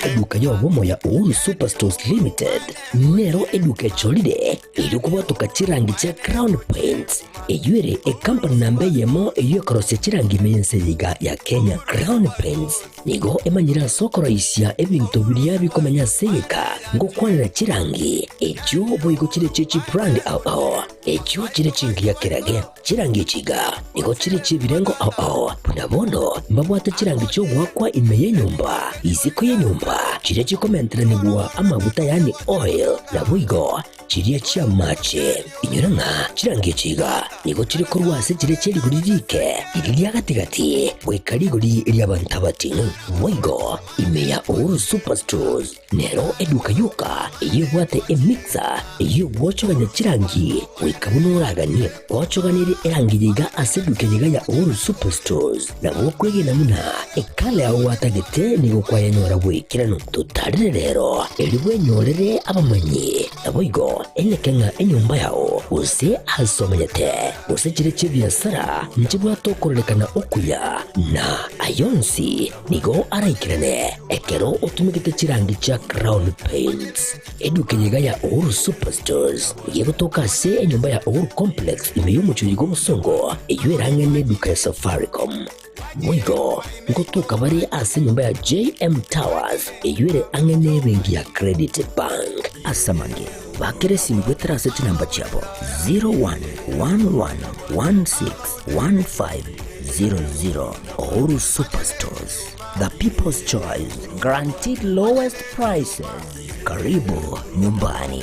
Eduka y'obomo ya Uhuru Superstores Limited nero eduka echorire erio kobwatoka chirangi chia Crown Paints, eyio ere ekampani namba eyemo eyio ekorosia chirangi ime y'ense eye iga ya Kenya. Crown Paints nigo emanyire ase okoroisia ebinto biria bikomenya ase egeka ngokwanera chirangi echio boigo chire chie chibrand ao ao echio chire chingiya kerage. Chirangi echi iga nigo chire chi'ebirengo ao ao, buna bono mbabwate chirangi chi'ogoakwa ime y'enyomba, isiko y'enyomba, chiria chikomenteranigwa amaguta yaani oil, naboigo chiria chi'amache. Inyora ng'a chirangi echi iga nigo chire korwa ase chiria chie rigori riike, riria ria gati-gati, goika rigori ri'abanto abating'u. Boigo ime ya Uhuru Superstores Nero eduka yoka eyio ebwate emixer eyio egwochogania chirangi goika buna oraganie. Gwochoganirie erangi eye iga ase eduka eye iga ya Uhuru Superstores, nabo okwegena buna ekala yao gwatagete nigo kwayenyora bw'ekeranu. Totarire rero erio bwenyorere abamanyi, naboigo eneke ng'a enyomba yao gose ase omenyete gose chire chi'ebiasara nchibwate okororekana okuya na ayonsi Nigo araikerane ekero otumegete chirangi chia Crown Paints. Eduka eye iga ya Uhuru Superstores nigo egotoka ase enyomba ya Uhuru Complex ime y'omochie oyiga obosongo eyio ere ang'e n'eduka ya Safaricom. Boigo ngotoka bare ase enyomba ya JM Towers eyio ere ang'e n'ebenki ya Credit Bank. Ase amange, bakera esimi goetera ase chinamba chiabo 0111161500. Uhuru Superstores, the people's choice, guaranteed lowest prices. Karibu nyumbani.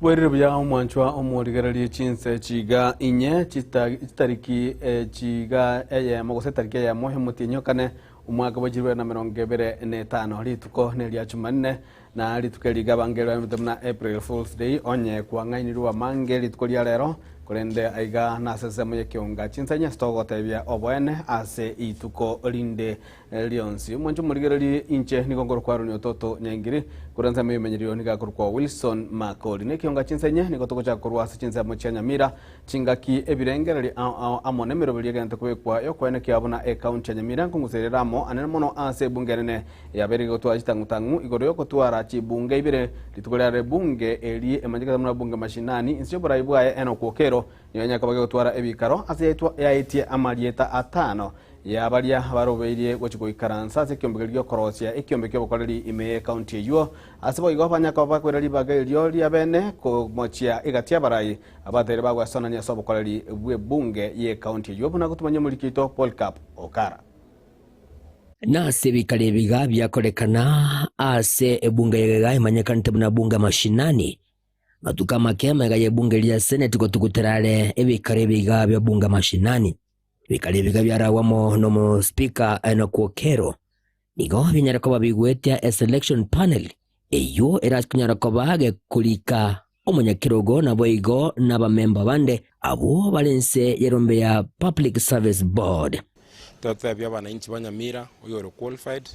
Bwerire buya omwanchwa omorigererie chinse chiga inye chitariki chiga eyemo gose etariki eyemo y'omotienyi o kane omwaka bwa chilifu na emerongo ebere na etano rituko neria Jumanne na rituko eri rigabangerwa riaruete buna April Fools Day onye kwang'ainirwe amange rituko ria rero korende aiga nase ensemo y'ekeonga chinse inye togotebia oboene ase rituko rinde rionsi. Omwancho omorigererie inche nigo nkorokwa Aroni Ototo Nyaingiri, korwa ensemo y'omenyerio nigo akorokwa Wilson Makori. Nekionga chinsenye nigo togochaka korwa ase chinsemo chia Nyamira, chingaki, ebirengererio ao ao amo nemeroberio egenete kobekwa y'okoenekia buna ekaunti ya Nyamira nkong'userera amo anene mono ase ebunge enene yabeire gegotwara chitang'utang'u igoro y'ogotwara chibunge ibere rituko riarero ebunge eri emanyekete buna bunge mashinani inse y'oborai bwaye Enock Okero nigo yanyare koba gegotwara ebikaro ase yaetie amarieta atano Ya baria barobeirie gochia goikaransa ase ekiombe keria gi'okorosia ekiombe ki'obokoreri ime y'ekaunti eyio. Ase boigo banyare koba bakoira ribaga erio ria bene komochia egati y'abarai abateire bagwesonania ase obokoreri bw'ebunge y'ekaunti eyio buna gotumanyia omoriki oito Polycarp Okara. Nase ebikaro ebiga biakorekana ase ebunge y'egega emanyekanete buna Bunge Mashinani, matuko amake amaiga y'ebunge ria Seneti gotugutera are ebikaro ebiga bia Bunge Mashinani. Bikare ebiga biaragwe amo n'Omospika Enock Okello nigo binyare koba bigwetia eselection panel eyio erase konyara koba gekorika. Omonyakerogo naboigo nabamemba bande abwo bare inse y'erombe ya Public Service Board. Totebie abananchi ba Nyamira oyore qualified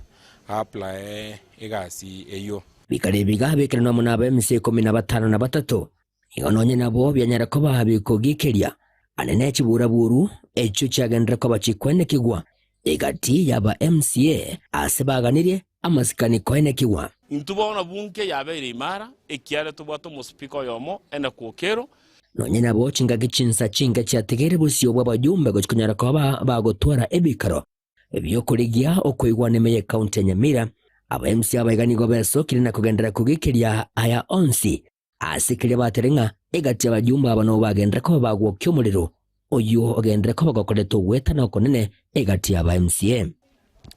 a applye egasi eyio. Bikare ebiga bikeranwa amo naba MC ikomi na batano na batato, Igo nonye nabo bianyare koba bikogikeria ane ne chiburaburu echio chiagenderere koba chikwenekigwa egati y'aba MCA ase baganirie amasikani koenekigwa. Intwe bono bunke yabeire imara, ekiagera tobwate omosipika oyomo, ene kwokero. Nonye nabo chingaki chinsa chinke chiatigaire bosio bw'abajumbe gochia konyara koba bagotwara ebikaro bi'okorigia okoigwana ime y'ecounty ya Nyamira, aba MCA abaiga nigo besokire na kogenderera kogikeria aya onsi Ase keria batere ng'a egati y'abajumbe aba nabo bagenderere koba bagwokia omorero, oyio ogenderere koba gokoreta ogwetana okonene egati y'aba MCA.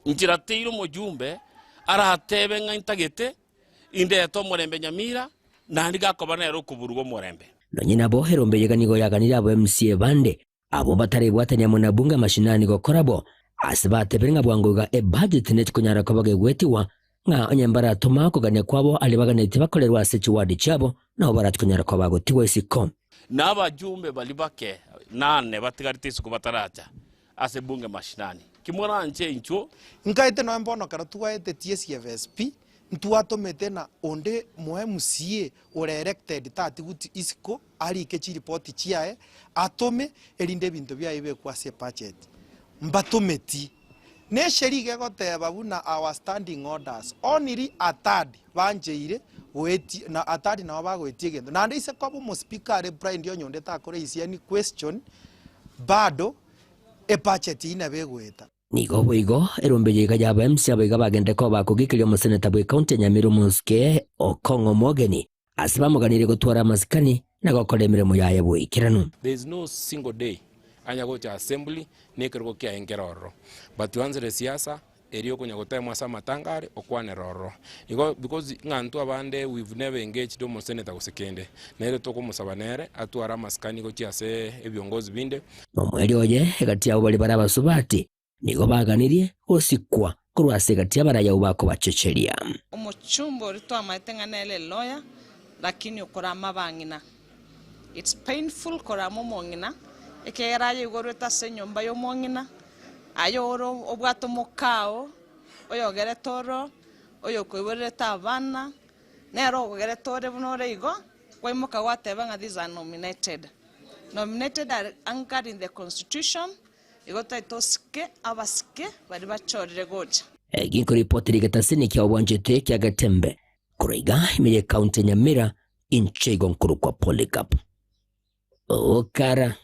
Inchera teire omojumbe aratebe ng'a intagete indete omorembe Nyamira, naende gakoba nere okoburuga omorembe. Nonye nabo, erombe eyega nigo yaganirie aba MCA bande abwo batarebwatania amo na bunge amashinani gokora bo, ase batebire ng'a bwango iga ebudget netikonyara koba gegwetigwa, ng'a onye mbaratoma okogania kwabo aria baganetie bakorerwe ase chiward chiabo, nabo baratikonyara koba bagotigwa isiko. Na abajumbe baria bake nane batigarete isiko bataracha ase bunge mashinani, ki moranche inchuo? Nkaete nonya mbono ekero twaetetie CFSP, ntwatomete na onde mo MCA ore elected tatiguti isiko arike chiripoti chiaye, atome erinde ebinto biaye bibekwe ase ebudget. Mbatometi. Ne esheria iga egoteba buna our standing orders, only a third bancheire goetia, na a third nabo bagoetia egento. Naende ise koba omospeaker are blind onye onde takoraisia any question, bado ebudget eyio nabo egoeta. Nigo boigo erombe eye iga y'aba MC abaiga bagenderere koba bakogikeria omoseneta bw'ecounty ya Nyamira omosike Okong'o Omogeni ase bamoganirie gotwara amasikani na gokora emeremo yaye boikeranu. There is no single day anya gocha assembly na ekerogo kiaye nkere ororo but twansire siasa erio okonya gotemwa ase amatanga are okwanera ororo. Igo because ng'a intwe abande we've never engaged omosenator gose kende, nere tokomosaba nere atware amasikani gochia ase ebiongozi binde. Nomoerio oye egati yabo baria bare abasubati nigo baganirie gosikwa korwa ase egati y'abarai abwo bakobachecheria. Omochumba oria twamaete ng'a nere eloya lakini okorama abang'ina. It's painful korama omong'ina ekiagera aye igo orwete ase enyomba ya omong'ina, aye ore obwate omokao, oyogerete oro, oyokoiborerete abana, nere ogogerete ore buna ore igo, kwaimoka gwateba ng'a these are nominated. Nominated are anchored in the constitution, Igo tari tosike abasike baria bachorire gocha. Eki nkoripoti getasini kia obwanchete kia Getembe korwa iga ime ye county ya Nyamira inche igo nkorokwa Polycarp Okara.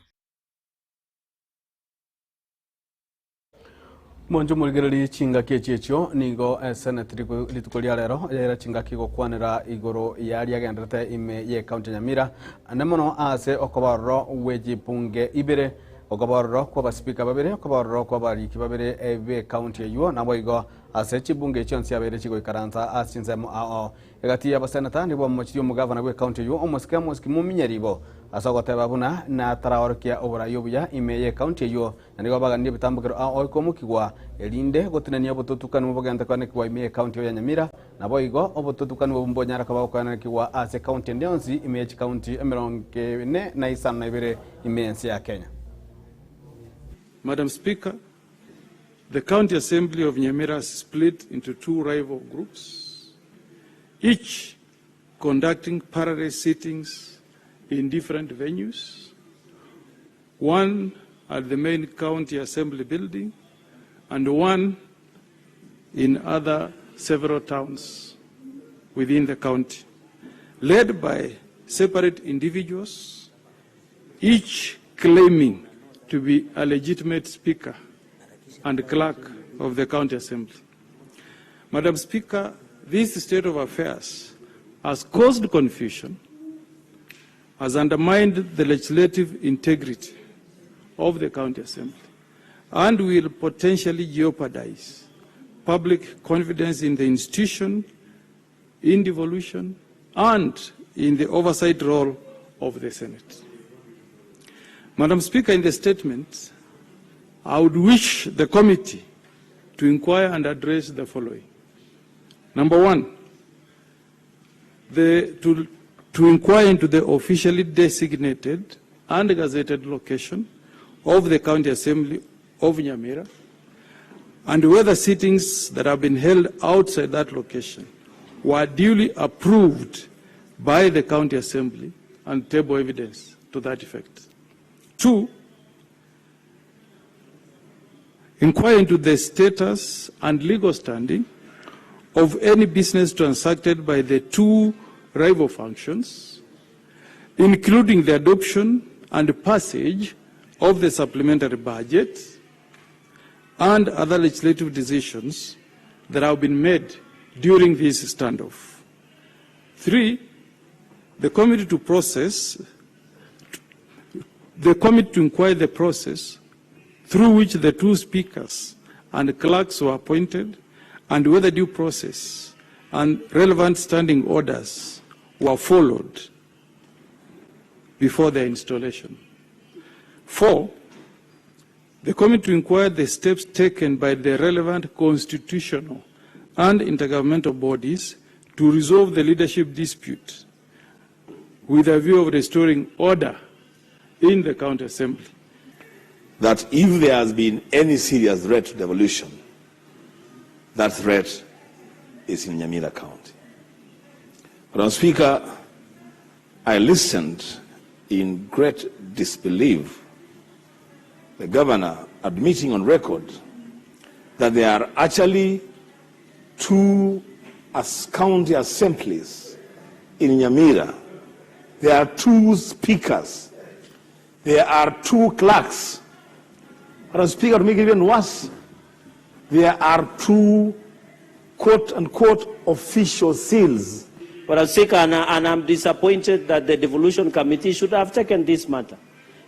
Mwanche omorigererie chingaki echi echio nigo eseneti rituko ria rero yaira chingaki gokwanera igoro yaria agenderete ime ye county ya Nyamira ande mono ase okoba ororo gwe chibunge ibere Okoba ororo kw'abasipika babere, okoba ororo kw'abariki babere b'ekaunti eyio, naboigo ase chibunge chionsi abeire chigoikaransa ase chinsemo ao ao. Egati y'abaseneta nigo bamomochirie omogavana bw'ekaunti eyio, omosike Amos Kimuminye ribo, ase ogoteba buna nataraorokia oborai obuya ime y'ekaunti eyio, na nigo baganirie ebitambokero ao ao komokigwa, erinde gotenenia obotutukanu bogente koanekigwa ime y'ekaunti eyio ya Nyamira, Naboigo obotutukanu obo mbonyare koba gokoenanekigwa ase ekaunti ende yonsi ime ye chikaunti emerongo ene na isano na ibere ime y'ense ya Kenya. Madam Speaker, the County Assembly of Nyamira has split into two rival groups, each conducting parallel sittings in different venues, one at the main County Assembly building and one in other several towns within the county, led by separate individuals, each claiming to be a legitimate speaker and clerk of the county assembly. Madam Speaker, this state of affairs has caused confusion, has undermined the legislative integrity of the county assembly, and will potentially jeopardize public confidence in the institution, in devolution, and in the oversight role of the Senate. Madam Speaker, in the statement, I would wish the committee to inquire and address the following. Number one, the, to To inquire into the officially designated and gazetted location of the County Assembly of Nyamira and whether sittings that have been held outside that location were duly approved by the County Assembly and table evidence to that effect. 2. Inquire into the status and legal standing of any business transacted by the two rival functions, including the adoption and passage of the supplementary budget and other legislative decisions that have been made during this standoff. 3. The committee to process, the committee to inquire the process through which the two speakers and clerks were appointed and whether due process and relevant standing orders were followed before their installation. 4. The committee to inquire the steps taken by the relevant constitutional and intergovernmental bodies to resolve the leadership dispute with a view of restoring order in the county assembly. That if there has been any serious threat to devolution, that threat is in Nyamira County. Madam Speaker, I listened in great disbelief the governor admitting on record that there are actually two as county assemblies in Nyamira. There are two speakers. There are two clerks. Madam Speaker, to make it even worse, there are two quote-unquote official seals. Madam Speaker, and I'm disappointed that the Devolution Committee should have taken this matter.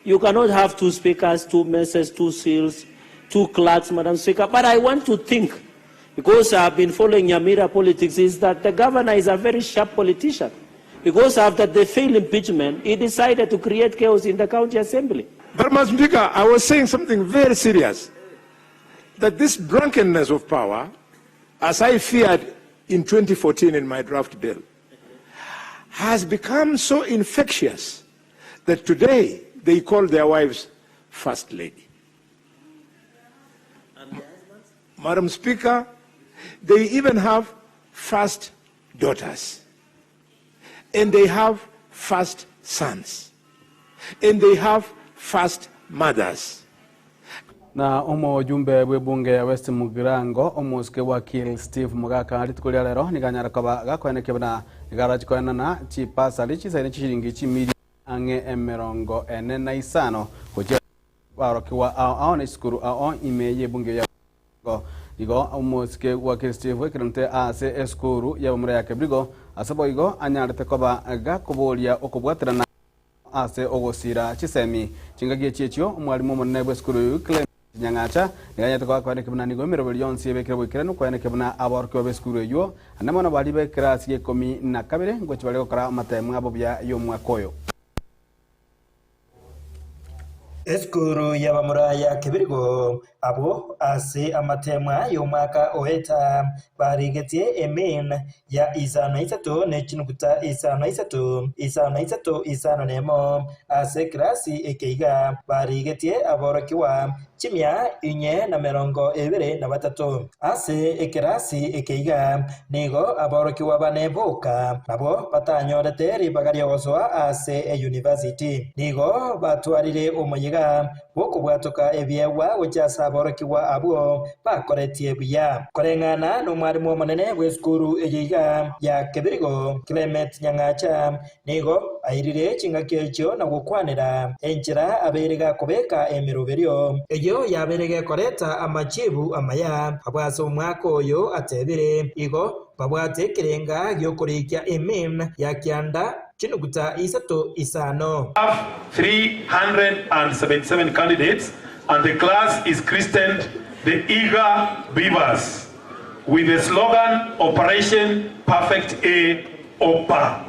You cannot have two speakers, two messes, two seals, two clerks, Madam Speaker. But I want to think, because I've been following Nyamira politics, is that the governor is a very sharp politician. Because after the failed impeachment, he decided to create chaos in the county assembly. But, Madam Speaker, I was saying something very serious, that this drunkenness of power, as I feared in 2014 in my draft bill, has become so infectious that today they call their wives First Lady. Madam Speaker, they even have first daughters, and they have first sons, and they have first mothers. Na omojumbe bw'ebunge ya West Mugirango omosike wakil Steve Mogaka rituko ria rero niganyara koba gakoenekia buna nigarochi koenana chipasari chisaine chishiringi chimilioni ang'e emerongo ene na isano gochia barokiwa ao ao na esukuru ao ime ya ebunge ya igo omosike wakil Steve ekerente ase esukuru ya bomura ya Kebrigo ase boigo anyarete koba gakoboria okobwaterana ase ogosira chisemi chingaki echi echio omwalimu omonene bwa esukuru oyo Clement Nyang'acha niganyete koba koeneke buna nigo emeroberi yonsi ebekire boikeranu koeneke buna abaorokiwa ba esukuru eywo ande mono bari ba ekerasi ya ikomi na kabere ngochi bare gokora amatemo abo buya ya omwaka oyo. Esukuru y'abamuraya Kebirigo abo ase amatemwa y'omwaka oeta barigetie emin ya isano isato nechinuguta isano isato isano isato isano nemo ase kirasi ekeiga barigetie aborokiwa chimia inye na mirongo ebere na batato ase ekirasi ekeiga nigo aborokiwa bane boka nabo batanyorete ribaga riogosoa ase e university nigo batwarire omoyiga bwokobwatoka ebiegwa gochasa aborokiwa abwo bakoretie buya koreng'ana n'omwarimu omonene bw'esukuru eyeiga ya Kebirigo Clement Nyang'acha nigo airire ching'aki echio na gokwanera enchera abeire gakobeka emiroberio eyo yabeire gekoreta amachibu amaya abwase omwaka oyo atebire igo babwate ekerenga giokorikia emin ya kianda chinuguta isato isano. 377 candidates and the class is christened the Eager Beavers with the slogan Operation Perfect A OPA.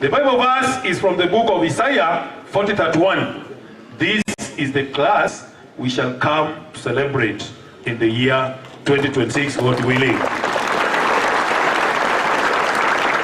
The Bible verse is from the book of Isaiah 40:31. This is the class we shall come to celebrate in the year 2026, God willing.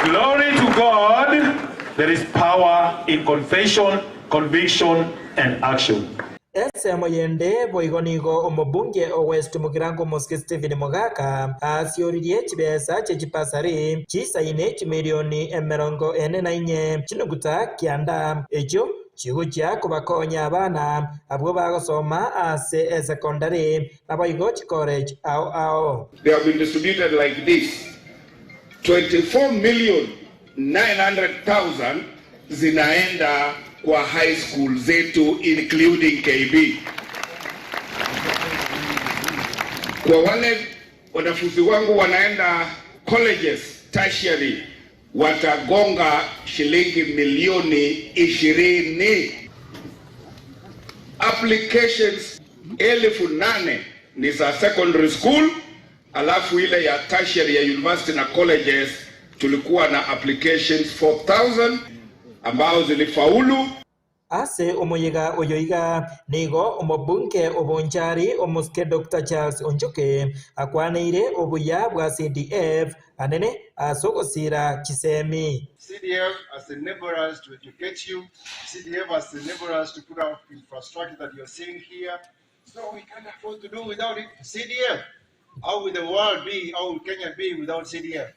Glory to God. There is power in confession, conviction and action. Ensemo yende boigo nigo omobunge o West Mugirango Omosike Stephen Mogaka asioririe chibesa chie chipasari chisaine chimilioni emerongo ene na inye chinuguta kianda echio chigochia kobakonya abana abwo bagosoma ase esekondari naboigo chikorechi ao ao. They have been distributed like this, 24,900,000 zinaenda kwa high school zetu including KB. Kwa wale wanafunzi wangu wanaenda colleges tertiary watagonga shilingi milioni 20. Applications 8,000 ni za secondary school, alafu ile ya tertiary ya university na colleges tulikuwa na applications 4000 ambao zilifaulu. Ase omoyega oyo iga nigo omobunge o Bonchari omosike Doctor Charles Onchoke akwaneire obuya bwa CDF anene ase ogosira chisemi. CDF has enabled us to educate you. CDF has enabled us to put up infrastructure that you're seeing here. So we can't afford to do without it. CDF. How will the world be, how will Kenya be without CDF?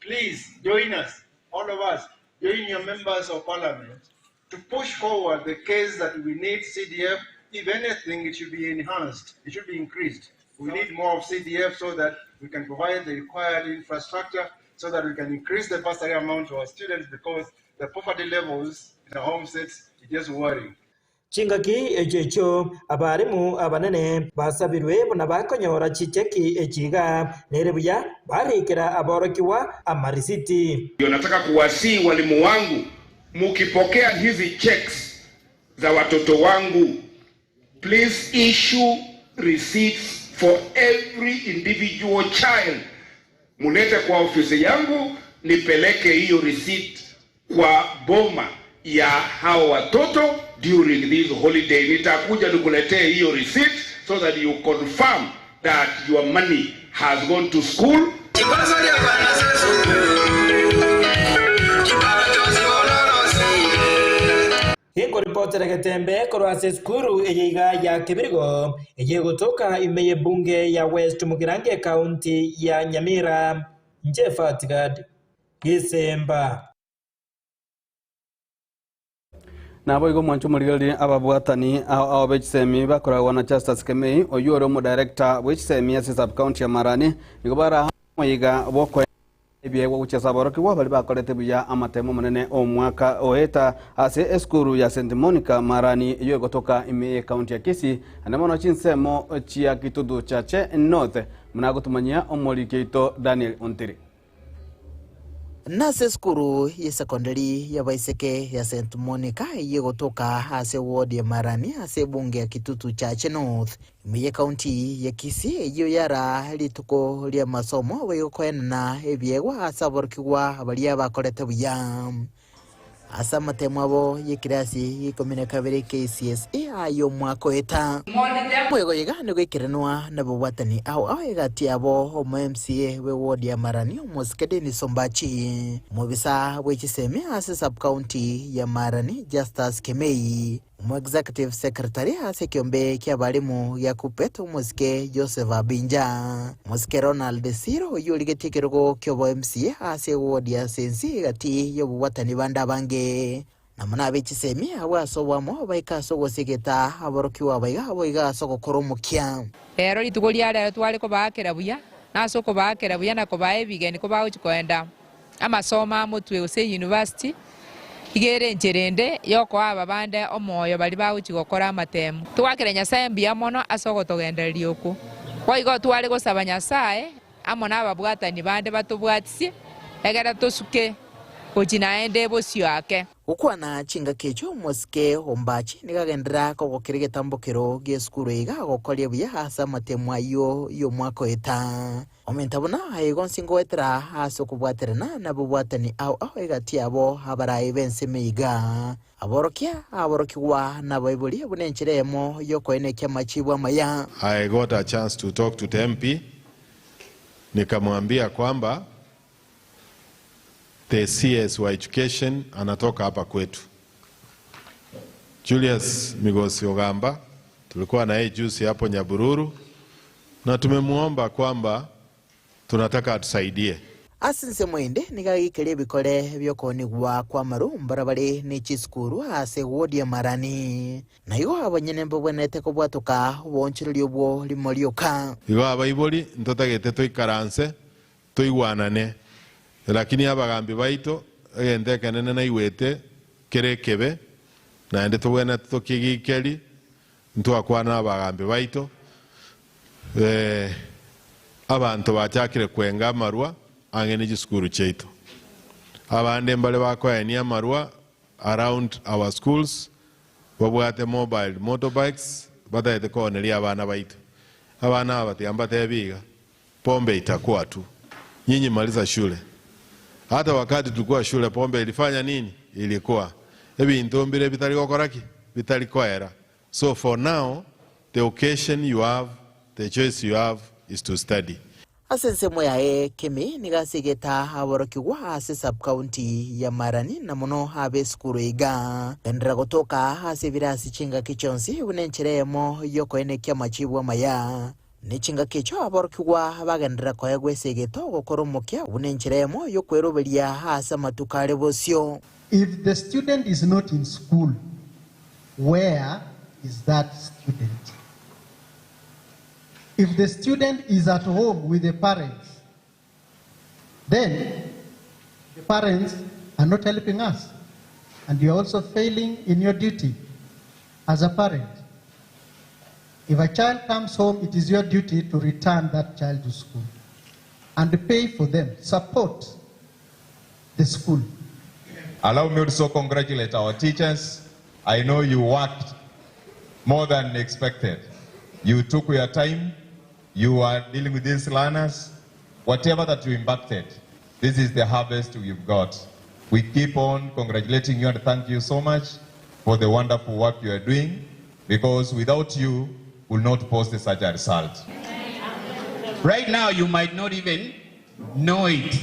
Please join us, all of us, join your members of parliament to push forward the case that we need CDF. If anything, it should be enhanced, it should be increased. We need more of CDF so that we can provide the required infrastructure, so that we can increase the bursary amount to our students, because the poverty levels in our homesteads is just worrying. Chingaki echio echio abarimu abanene basabirwe buna bakonyora chicheki echi iga nere buya barikera aborokigwa amarisiti. Ndio nataka kuwasihi walimu wangu, mukipokea hizi checks za watoto wangu, please issue receipts for every individual child. Mulete kwa ofisi yangu, nipeleke hiyo receipt kwa boma ya hao watoto during this holiday. Nitakuja nikuletee hiyo receipt so that you confirm that your money has gone to school. Genkoripotere Getembe korwa ase esukuru eye iga ya Kebirigo eye egotoka ime y'ebunge ya West Mugirango ekaunti ya Nyamira. Inche Fatgad Gesemba. Naboigo omwancho omorigererie ababwatani ao ao be chisemi bakoragwa na Justus Kemei, oyio ore omodirector bwe chisemi ase sub-county ya Marani, nigo baraha omoyiga bw'okoenana ebiegwa gochia ase aborokigwa baria bakorete buya amatemo amanene omwaka oeta ase esukuru ya St Monica Marani eyio egotoka ime y'ecounty ya Kisii naende mono chinsemo chia Kitutu Chache North buna agotumanyia omoriki oito Daniel Ontiri. Nase esukuru y'esekondari y'abaiseke ya St Monica eyio egotoka ase ward ya Marani ase ebunge ya Kitutu Chache North, ime y'ecounty ya Kisii eyio yara rituko ri'amasomo boigo koenana ebiegwa ase aborokigwa baria bakorete buya. Ase amatemo abo y'ekirasi gia ikomi na kabere KCSE ay'omwaka oeta. Moigo iga nigo ekerenwa nabobwatani ao ao egati yabo omo MCA bwe ward ya Marani omosike Dennis Ombachi, omobisa bwe chisemi ase sub county ya Marani Justus Kemei, omo executive secretary ase ekiombe ki'abalimu gia Kuppet omosike Joseph Abinja, omosike Ronald Siro oyio origetie ekerogo ki'obo MCA ase eward ya Sensi egati y'obobwatani bande abange. Namo nabe chisemi abwo ase oboamo baike ase ogosiegeta aborokigwa abaiga boigo ase ogokora omokia. Rero rituko ria rero tware kobaakera buya, na ase okobaakera buya na kobaa ebigeni kobagochia koenda amasomo a motwe gose eyunivasiti, iga ere enchera ende y'okoa aba bande omoyo baria bagochia gokora amatemu. Togoakera Nyasae mbuya mono ase ogotogendereria okwo. Boigo tware gosaba Nyasae amo nababwatani bande batobwatisie, egere tosuke gochia naende bosio ake. Gokwana chingaki echio omosike Ombachi nigo agenderera kogokera egetambokero gi'esukuru iga agokoria buya ase amatemo ayio y'omwaka oeta. Ominto buna aye gonsi ngoetera ase okobwaterana nabobwatani ao ao egati yabo abarai b'ensemo iga, aborokia, aborokigwa, na abaibori buna enchera eyemo y'okoenekia amachibu amaya. I got a chance to talk to the MP nikamwambia kwamba. The CS wa education anatoka hapa kwetu. Julius Migosi Ogamba tulikuwa na yeye juzi hapo Nyabururu na tumemuomba kwamba tunataka atusaidie. Ase ensemo ende nigo ageikeria ebikore bi'okoonigwa kw'amaru mbarabare ne chisukuru ase ewodi ya Marani. Na igo abanyene mbabwenerete kobwatoka oboonchoreria obwo rimo rioka. Igo abaibori ntotagete toikaranse toigwanane, lakini abagambi baito egento ekenene naigwete kere ekebe, naende tobwenerete tokegikeri, ntwakwana nabagambi baito, abanto bachakire kwenga amarwa ang'e ne chisukuru chiaito. Abande mbare bakoenia amarwa around our schools, babwate mobile motorbikes, batagete kooneria abana baito. Abana aba tiga mbatebi iga, Pombe itakuwa tu. Nyinyi maliza shule. Hata wakati tulikuwa shule pombe ilifanya nini? Ilikuwa. Ebinto mbire bitari gokora ki? Bitari koera. So for now, the occasion you have, the choice you have is to study. Ase ensemo yaye Kemi nigo asegete aborokigwa ase sub-county ya Marani na mono ab'esukuru iga. Genderera gotoka ase ebirasi chingaki chionsi buna enchera eyemo y'okoenekia amachibu amaya. Ne chingaki echio aborokigwa bagenderera koegwa esegeto gokora omokia buna enchera eyemo y'okweroberia ase amatuko are bosio. If the student is not in school, where is that student? If the student is at home with the parents, then the parents are not helping us. And you are also failing in your duty as a parent. If a child comes home, it is your duty to return that child to school and pay for them, support the school. Allow me also congratulate our teachers. I know you worked more than expected. You took your time, you are dealing with these learners. Whatever that you impacted, this is the harvest we've got. We keep on congratulating you and thank you so much for the wonderful work you are doing, because without you, we'll not post such a result. Right now, you might not even know it,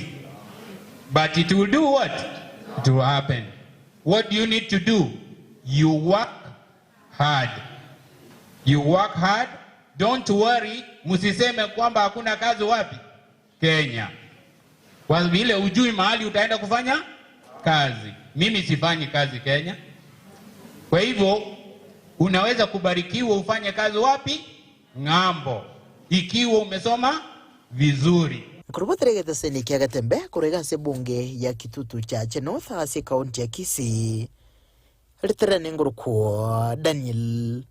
but it will do what? It will happen. What do you need to do? You work hard. You work hard. Don't worry, msiseme kwamba hakuna kazi wapi Kenya, kwa vile hujui mahali utaenda kufanya kazi. Mimi sifanyi kazi Kenya, kwa hivyo unaweza kubarikiwa ufanye kazi wapi? Ng'ambo, ikiwa umesoma vizuri. Nkorobotera egeteseni kia Getembe korwa iga ase ebunge ya Kitutu Chache North ase ekaunti ya Kisii, Riterane ngorokwo Daniel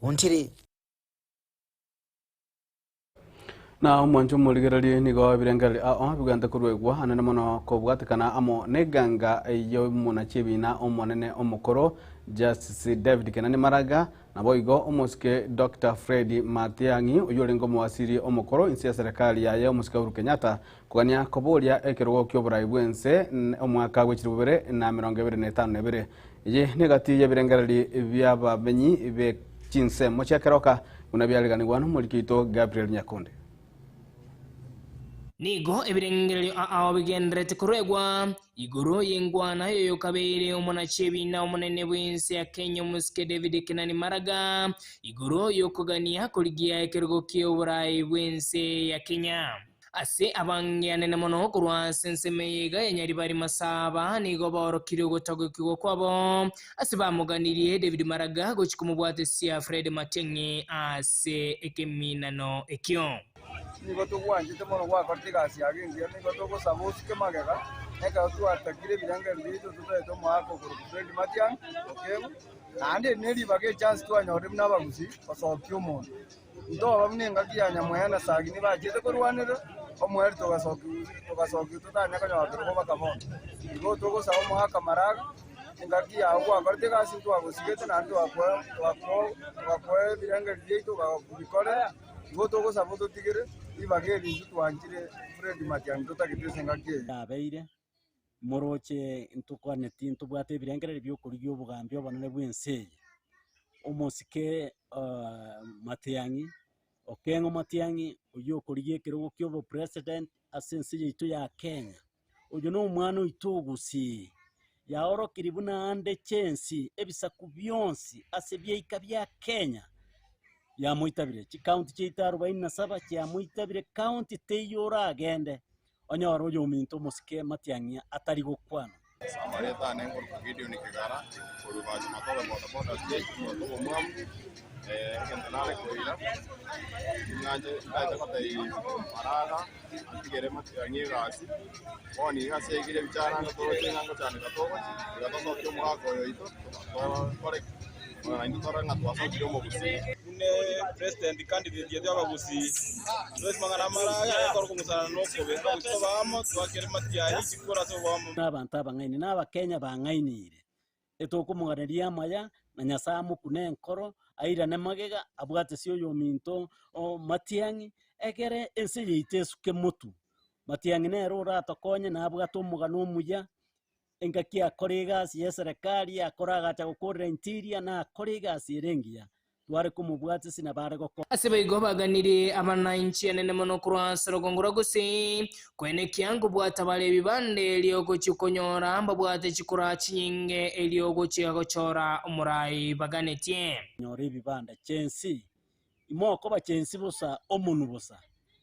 Ontiri. Na omwancho omorigererie nigo ebirengererio ao bigwente koruegwa anene mono kobwatekana amo neganga y'omonachi ebina omonene omokoro Justice David Kenani Maraga, naboigo omosike Doctor Fred Matiang'i oyio orenge omowasiri omokoro inse ya serikali yaye omosike Uhuru Kenyatta kogania koboria ekerogo ki'oborai bw'ense omwaka bwe chilifu bibere na emerongo ebere na etano na ebere. Eye negati y'ebirengererio bi'abamenyi be chinsemo chia keroka buna biareganigwa nomoriki oito Gabriel Nyakonde. Nigo ebirengererio ao bigendererete koruegwa igoro y'engwana y'oyokabeire omonachi-ebiina omonene bw'ense ya Kenya omosike David Kenani Maraga igoro y'okogania korigia ekerogo ki'oborai bw'ense ya Kenya. Ase abange anene mono korwa ase ensemo eye iga ya Nyaribari Masaba nigo baorokirie ogotagokigwa kwabo ase bamoganirie David Maraga gochia komobwatesia Fred Matiang'i ase ekeminano ekio. Nigo togwanchete mono gwakorete egasi yago engiya, nigo togosaba osuke magega, ekero twatakire ebirengererio biaito totaete omoaka okorokwa Fred Matiang'i Okengo, naende eri neribaga echance twanyorire buna abagusii gosokia omonto. Ntoba buna engaki ya Nyamweya na Sagini bachiete korwanerera omoerio togasokiwa totanya konyora kerogo baka bono. Igo togosaba omoaka Maraga, engaki yao gwakorete egasi ntwagosigete naende twakoa ebirengererio biaito ogabikorera. Igo togosaba ototigere ribaga eri intwe twanchire Fred Matiang'i totagete ase engaki eye. Yabeire, moroche ntokwaneti ntobwate ebirengererio bi'okorigia obogambi obonene bw'ense eye. Omosike Matiang'i, Okeng'o Matiang'i, oyio okorigia ekerogo kia obopresident ase ense yaito ya Kenya. Oyo nomwana oito o Gusii, yaorokirie buna ande chensi ebisaku bionsi ase biaika bia Kenya yamoitabire. Chikaunti chiaito arobaini na saba chiamoitabire, kaunti teiyo oragende onyore oyominto omosike matiang'i atari gokwana. Amarieta ane nkorokwa Gideon Kigara, korwa Bachi Matobe boda boda stage, omonto omomwamu, egento nare koira, ing'anche ndache gotebia Maraga antigere matiang'i egasi, bono iga ase ekero ebichara toroche ng'a ngochandeka togochi, tiga tosokie omogaka oyo oito, tokore ki? Naintwe torore ng'a twasokire omogusii. Buna president candidate yaito y'abagusii, tobesi mang'ana amaraga ekero kong'usana na okobe, abagusii tobe amo, twakere matiang'i chikura ase oboamo. Nabanto abang'aini na Abakenya bang'ainire, etokomoganeria amaya, na Nyasae amokune enkoro, airane magega, abwate oyominto o matiang'i, egere ense yaito esuke motwe. Matiang'i nere oratokonye nabwate omogano omuya, Engaki akore egasi y'eserekari, akore agacha gokorera interior, na akore egasi ere engiya. Tware komobwatia ase nabo are gokora. Ase boigo baganirie abanainchi anene mono korwa ase orogongo rwa Gusii, koenekia nkobwata bare ebibande erio gochia konyora mbabwate chikura chinyinge erio gochia gochora omorai baganetie. Nyora ebibanda chensi, imokoba chensi bosa omonwe bosa,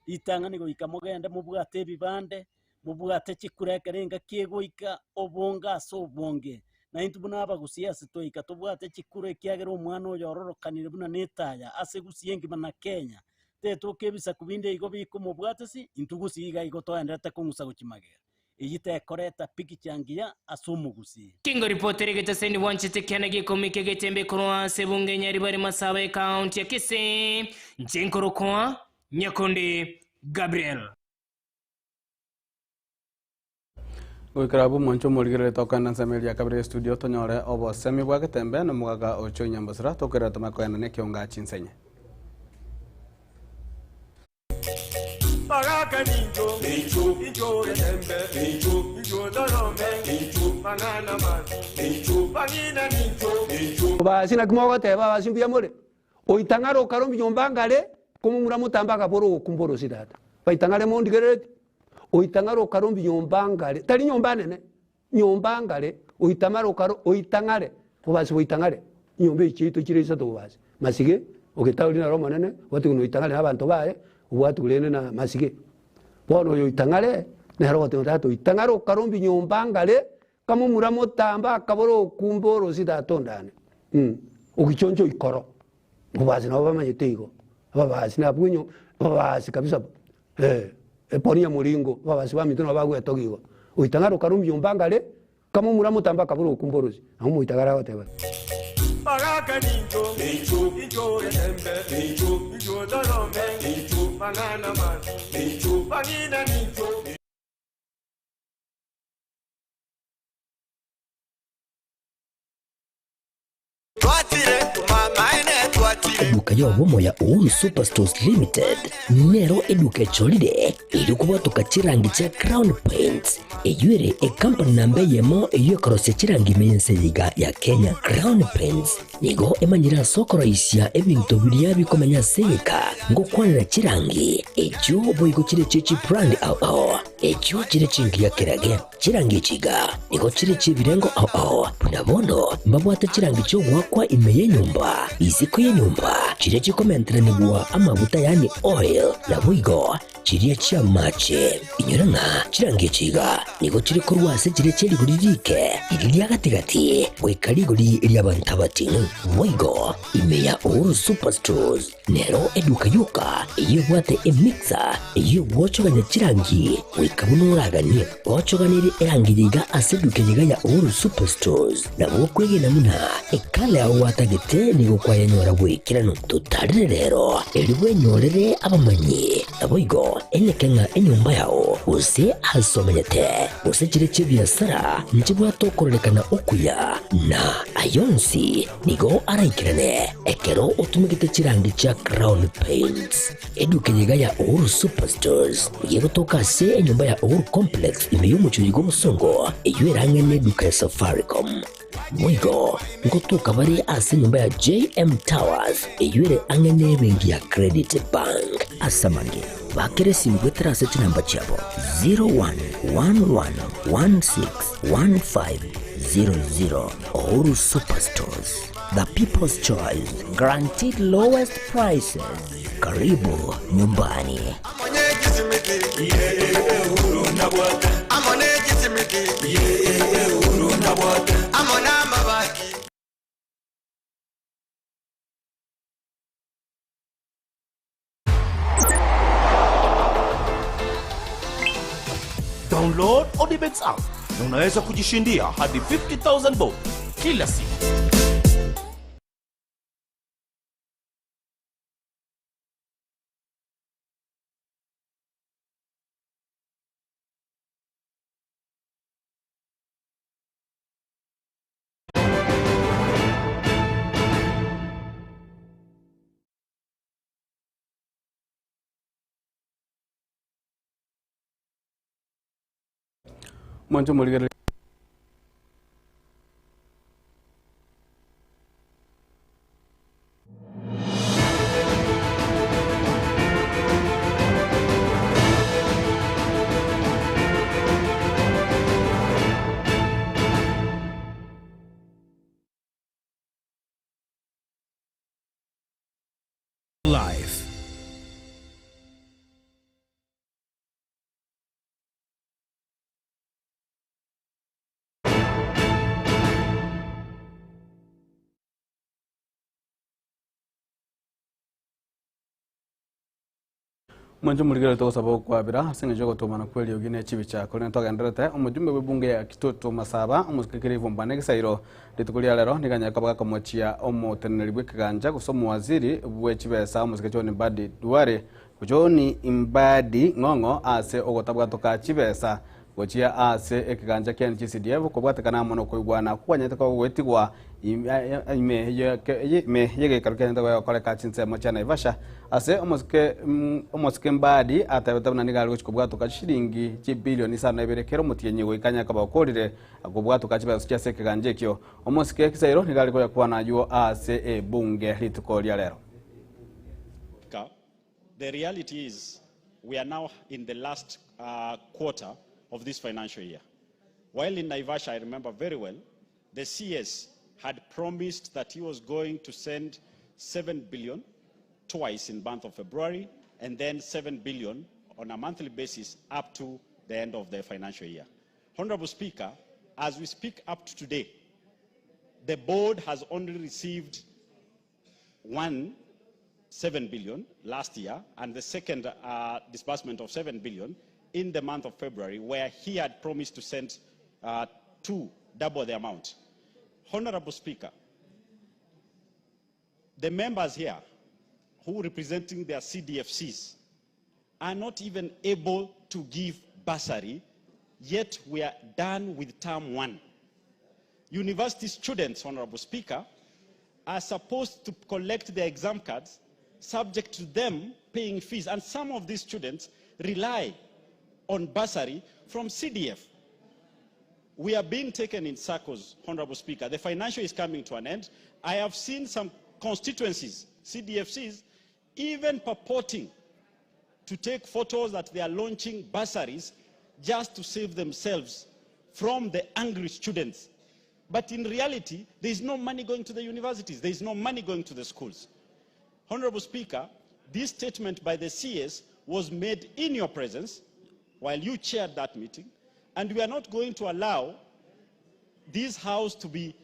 ritang'ani goika mogende mobwate ebibande, Mobwate chikura ekero engaki egoika, obonge ase obonge. Na intwe buna abagusii ase twaika tobwate chikura ekiagera omwana oyo ororokanire buna netaya ase gusii engima na Kenya. Tetoka ebisaku binde igo bikomobwatisi, intwe gusii iga igo toenderete kong'usa gochia magega. Eyio tekoreta pikicha ngiya ase omogusii. Kingo ripoti rigeteseni bwanchete kiana gekomi kegetembe korwa ase ebunge Nyaribari Masaba ekaunti ya Kisii, inche nkorokwa Nyakundi Gabriel. Goikera abwo omwancho omorigereri tokogenda ensemo eria kabere y'estudio tonyore obosemi bwa getembe na omogaga ocho Nyambosira tokerera tomanye kogenda na ekionga chinsenye. Bagaka nincho, nincho, nincho getembe, nincho, nincho torome, nincho, mang'ana mabi, nincho, bang'ina nincho, nincho. Basi naki mogoteba abasi mbuya more? Oitang'are okare ominyomba ngare, komomura motambe akabora ogokumba orosi tata. Baitang'are mondigerereti, oitang'are okare ominyomba ngare, tari nyomba nene, nyomba ngare, oitamare okare oitang'are, bobasi boitang'are, nyomba echi chiaito chire isato bobasi, masige, ogetauri naro omonene, obwate buna oitang'are na abanto baye, obwate rende na masige. Bono oyo oitang'are, nere ogoteba tata oitang'are okare ominyomba ngare, Kamomura motambe akabora okumba orosi tata ondane ogichoncha oikoro obasi nabo bamanyete igo ababasi nabwo nyo ababasi kabisa eponi ya moringo ababasi baminto nabo bagwetogia igo oitang'are okare omiomba ngare kamomura motambe akabora okumba orosi nabo omoitagare agoteba. Bagaka nincho, nincho, nincho getembe, nincho, nincho torome, nincho, mang'ana mabi, nincho, bang'ina nincho. Eduka y'obomo ya Uhuru Superstores Limited nero eduka echorire erio kobwatoka chirangi chia Crown Paints eyio ere ecompany namba eyemo eyio ekorosia chirangi ime y'ense eye iga ya Kenya. Crown Paints nigo emanyire ase okoroisia ebinto biria bikomenya ase egeka ngokwanera chirangi echio boigo chire chie chibrand ao ao echio chire chingiya kerage. Chirangi echi iga nigo chire chi'ebirengo ao ao, buna bono mbabwate chirangi chi'ogoakwa ime y'enyomba, isiko y'enyomba, chiria chikomenteranigwa amaguta yaani oil, naboigo chiria chi'amache. Inyora ng'a chirangi echi iga nigo chire korwa ase chiria chie rigori riike, riria ria gati-gati, goika rigori ri'abanto abating'u. Boigo ime ya Uhuru Superstores Nero eduka yoka eyio ebwate emixer eyio egwochogania chirangi goika buna oraganie. Ochoganirie erangi eye iga ase eduka eye iga ya Uhuru Superstores, nabo okwegena buna ekala yao gwatagete nigo kwayenyora bw'ekeranu. Totarire rero erio bwenyorere abamanyi, naboigo enyeke ng'a enyomba yao gose ase omenyete gose chire chi'ebiasara nchibwate okororekana okuya na ayonsi Nigo araikerane ekero otumegete chirangi chia Crown Paints. Eduka eye iga ya Uhuru Superstores nigo egotoka ase enyomba ya Uhuru Complex ime y'omochie oyo iga obosongo, eyio erang'e neduka ya Safaricom. Boigo ngotoka bare ase enyomba ya JM Towers eyio ere ang'e nebenki ya Credit Bank. Ase amange. Bakere esimu goetera ase chinamba chiabo 0111161500. Uhuru Superstores, the people's choice, guaranteed lowest prices. Karibu nyumbani. Download Odibets app na unaweza kujishindia hadi 50000 bob kila siku. Mwancho morigereria Life. Mwancho morigereria togosaba okwabera ase eng'encho yogotomana kwa eriogi na echibicha korende togenderete omojumbe bwa ebunge ya Kitutu Masaba omosike Keribu Mbane Gisairo rituko ria rero nigo anyare koba gakomochia omoteneneri bwa ekeganja gose omowaziri bwa echibesa omosike John Mbadi Duale John Mbadi Ng'ong'o ase ogotabwatoka chibesa gochia ase ekeganja kia NGCDF kobwatekana amo na okoigwana kwanyarete koba goetigwa ime ime yegekaro kianyarete gokoreka chinsemo chia Naivasha ase omosike omosike Mbadi atebete buna nigo are gochia kobwatoka chishilingi chibilioni isano na ibere kera omotienyi goika anyare koba okorire kobwatoka chibesa chia ase ekeganja ekio. Omosike Kisairo nigo are koyakwana aywo ase ebunge rituko ria rero. The reality is we are now in the last quarter of this financial year. While in Naivasha, I remember very well, the CS had promised that he was going to send 7 billion twice in month of February and then 7 billion on a monthly basis up to the end of the financial year. Honorable Speaker, as we speak up to today, the board has only received 1.7 billion last year and the second disbursement of 7 billion in the month of February, where he had promised to send two, double the amount. Honorable Speaker, the members here who representing their CDFCs are not even able to give bursary, yet we are done with term one. University students, Honorable Speaker, are supposed to collect their exam cards subject to them paying fees. And some of these students rely on bursary from CDF. We are being taken in circles, Honorable Speaker. The financial is coming to an end. I have seen some constituencies, CDFCs, even purporting to take photos that they are launching bursaries just to save themselves from the angry students. But in reality, there is no money going to the universities. There is no money going to the schools. Honorable Speaker, this statement by the CS was made in your presence while you chaired that meeting, and we are not going to allow this house to be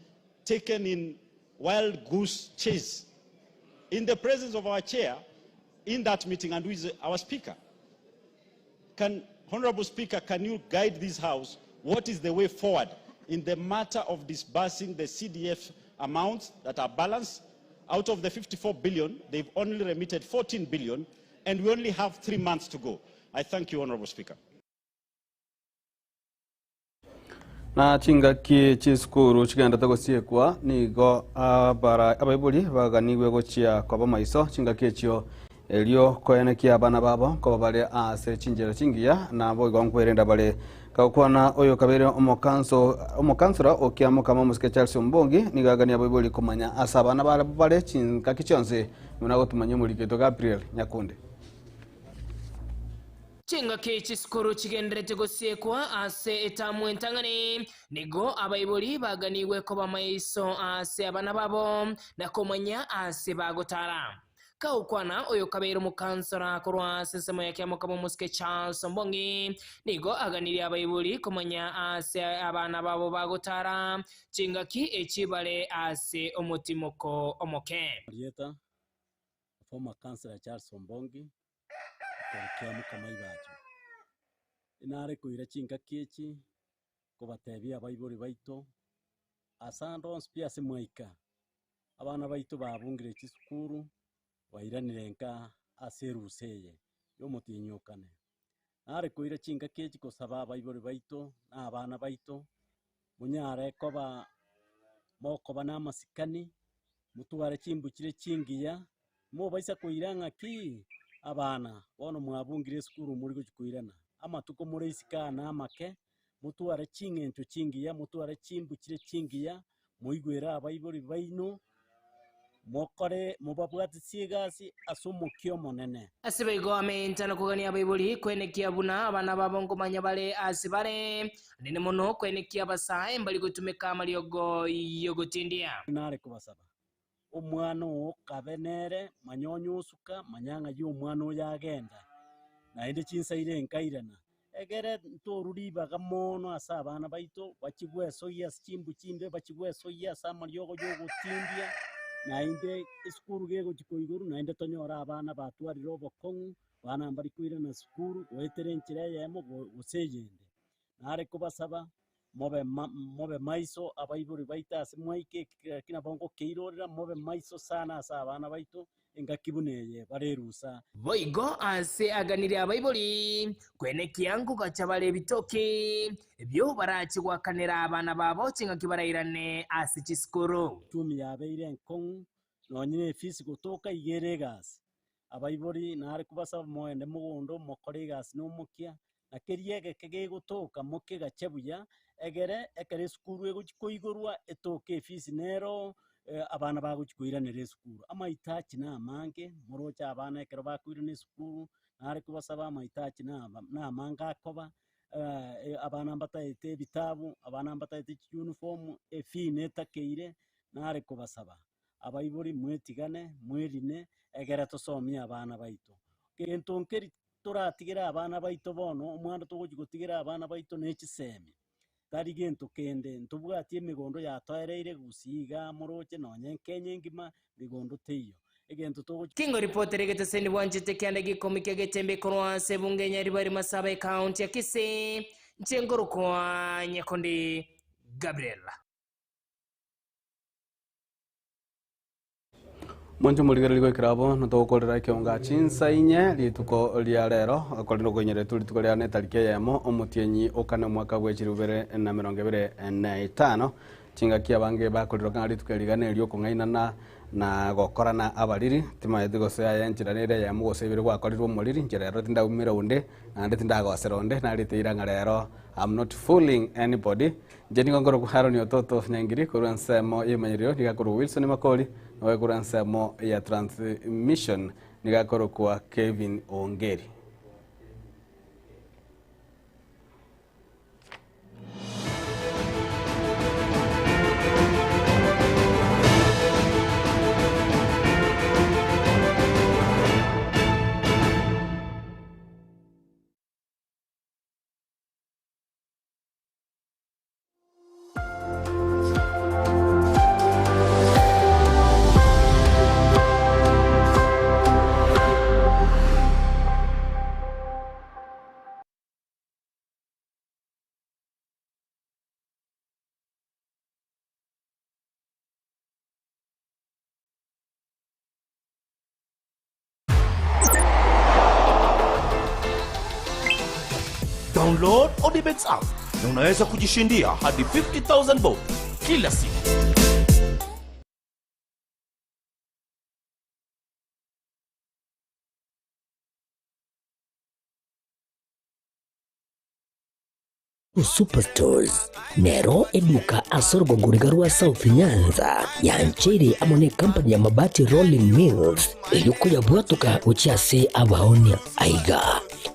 taken in wild goose chase. In the presence of our chair in that meeting and who is our speaker. Honorable Speaker, can you guide this house? What is the way forward in the matter of disbursing the CDF amounts that are balanced? Out of the 54 billion, they've only remitted 14 billion, and we only have 3 months to go. I thank you, Honorable Speaker. Na chingaki chisukuru chigendete gosiekwa nigo abara abaibori baganigwe gochia koba maiso chingaki echio erio koenekia abana babo koba bare ase chinchera chingiya nabo igo nkwerenda bare gakwana oyo kabere omokansora okiamokama omosike Charles Ombongi nigo agania abaibori komanya ase abana bare chingaki chionsi muna gotumanya omoriketo Gabriel Nyakunde. Chingaki chisukuru chigenderete gosiekwa ase etamu entang'ani, nigo abaibori baganigwe koba maiso ase abana babo na komanya ase bagotara. Kagokwana oyo kabeire omokansora korwa ase ensemo ya kiamokama omosike Charles Ombong'i, nigo aganirie abaibori komanya ase abana babo bagotara chingaki echi bare ase omotimoko omoke. Erieta, Former councillor Charles Ombongi, korwa kiamokama Ibacho. Nare koira chingaki echi kobatebia abaibori baito, ase ande onsi pi ase mwaika, Abana baito babungire chisukuru, bairanire nka ase erusa eye y'omotienyi o kane. Nare koira chingaki echi gosaba abaibori baito na abana baito, monyare koba mokoba na amasikani, motware chimbu chire chingiya, mobaisa koira ng'aki abana bono mwabungire esukuru mori gochia koirana, amatuko more isiko aya na amake, motware ching'encho chingiya, motware chimbu chire chingiya, moigwere abaibori baino, mokore mobabwatisie egasi ase omokia omonene. Ase boigo amenta na kogania abaibori kwenekia buna abana babo nkomanya bare ase bare, anene mono kwenekia abasae mbari gotumeka amariogo y'ogotindia. Nare kobasaba, Omwana oo kabe nere, manya onye osuka, manya ng'ai omwana oyo agenda, naende chinsa ire nkairana. Egere ntorwe ribaga mono ase abana baito, bachie gwesoyia ase chimbu chimbe, bachie gwesoyia ase amariogo y'ogotindia, naende esukuru gegochia koigorwa naende tonyore abana batwarire obokong'u, abana mbari koirana sukuru goetera enchera eyemo gose eyende. Nare kobasaba, mobe ma mobe maiso abaibori baito ase mwaike ekegera nabo ngokeirorera, mobe maiso sana ase abana baito, engaki buna eye bare erusa. Boigo aase aganirie abaibori, kwenekia nkogacha bare ebitoki, ebio barache goakanera abana babo chingaki barairane ase chisukuru. Uchumi yabeire enkong'u, nonye na efisi gotoka iga ere egasi. Abaibori nare kobasaba moende mogondo mokore egasi nomokia, na keria egeke gegotoka mokegache buya, egere ekero esukuru egochia koigorwa etoke efisi nero abana bagochia koiranera esukuru. Amahitaji na amange, moroche abana ekero bakoirana esukuru, nare kobasaba amahitaji naba namange akoba, abana mbataete ebitabu, abana mbataete chiuniform, efee netakeire, nare kobasaba. Abaibori mwetigane, mwerine, egere tosomie abana baito. Gento nkeri toratigere abana baito bono, omwando togochia gotigera abana baito ne chisemi, tari gento kende, ntobwati emegondo yatoereire gusii igaa moroche nonye Kenya engima, megondo teiyo. Egento togochia. Kingo ripoti rigeteseni bwanchete kianda gikomi kia getembe korwa ase ebunge ya Nyaribari Masaba ecounty ya Kisii, inche nkorokwa Nyakundi Gabriel. Mwanche omorigereria goikera abwo natogokorera ekeonga chinsa inye rituko ria rero korende okoinyoretwe rituko ria netariki eyemo omotienyi okane omwaka bwe chilifu bibere na emerongo ebere na etano chingaki abange bakoriroka ng'a rituko eri iga nerio okong'ainana na gokorana abariri timaeti gose aye enchera nere eyemo gose ibere gwakorirwe omoriri inche rero tindaumire onde naende tindagosera onde nariteire ng'a rero I'm not fooling anybody Inche nigo nkorokwa Haroni Ototo Nyangiri korwa ensemo y'emanyererio, nigo akorokwa Wilson Makori, na oyo korwa ensemo ya transmission nigo akorokwa Kevin Ongeri. Download Odibets app na unaweza kujishindia hadi 50000 bob kila siku. Superstores nero eduka ase orogongo riga rwa South Nyanza yancheire amo ne company ya Mabati Rolling Mills erio koyabwatoka gochia ase abaonia. Aiga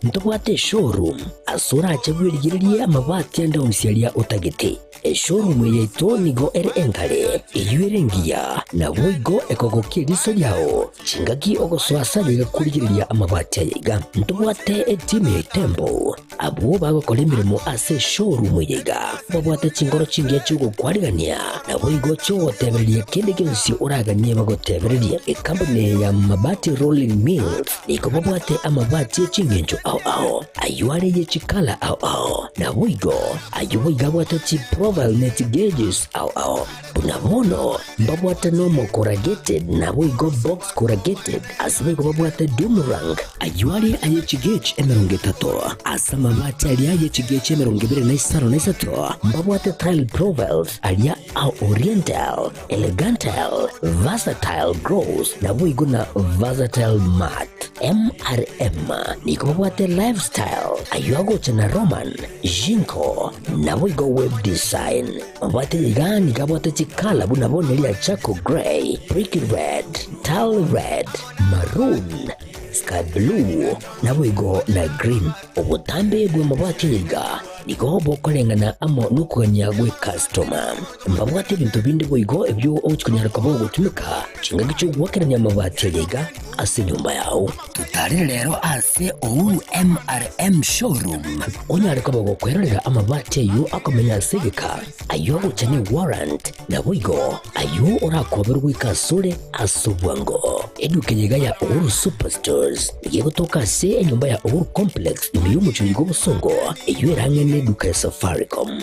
ntobwate eshowroom ase orache bwerigererie amabati ande onsi aria otagete. Eshowroom eye yaito nigo ere engare, eyio ere engiya, naboigo ekogokia eriso riao chingaki ogosoa ase aria iga korigereria amabati aya iga. Ntobwate etimu ya Itembo Abwo bagokora emeremo ase eshowroom eye iga babwate chinkoro chingiya chi'ogokwarigania, naboigo chi'ogotebereria kende gionsi oraganie bagotebererie. Ekampuni eye ya Mabati Rolling Mills nigo babwate amabati e chingencho ao ao, ayio are ye chikala ao ao, naboigo ayio boigo abwate chiprofile ne chigauges ao ao. Buna bono mbabwate nomo corrugated naboigo box corrugated, ase boigo babwate doom rank, ayio are aye chigauge 30, ase amabati aria aye chigauge 23, mbabwate tile profiles aria a oriental, elegantal, versatile gross naboigo na versatile matte. MRM nigo babwate lifestyle, ayio agocha na Roman, Jinko, naboigo web design. Mabwate iga nigo abwate chikala buna bono eria charcoal grey, brick red, tile red, maroon, sky blue, naboigo na green. Obotambe bw'amabati aya iga nigo bokoreng'ana amo nokogania gw'ekastoma. Mbabwate ebinto binde boigo ebio ogochia konyara koba ogotumeka chingaki chi'ogoakerania amabati aya iga ase enyomba yao. Totarere rero ase Uhuru MRM Showroom onyare koba gokwerorera amabati ayio akomenya ase egeka, ayio agocha ne warrant, naboigo ayio orakoberwe goika asore ase obwango. Eduka eye iga ya Uhuru Superstores nigo egotoka ase enyomba ya Uhuru Complex ime y'omochie oiga obosongo, eyio ere ang'e neduka ya Safaricom.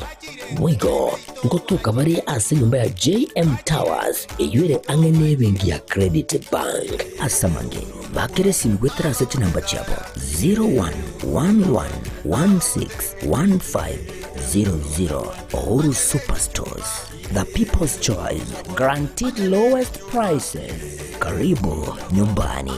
Boigo ngotoka bare ase enyomba ya JM Towers eyio ere ang'e nebenki ya Credit Bank. Ase amange, bakera esimi goetera ase chinamba chiabo 0111161500. Uhuru Superstores, the people's choice, guaranteed lowest prices. Karibu nyumbani.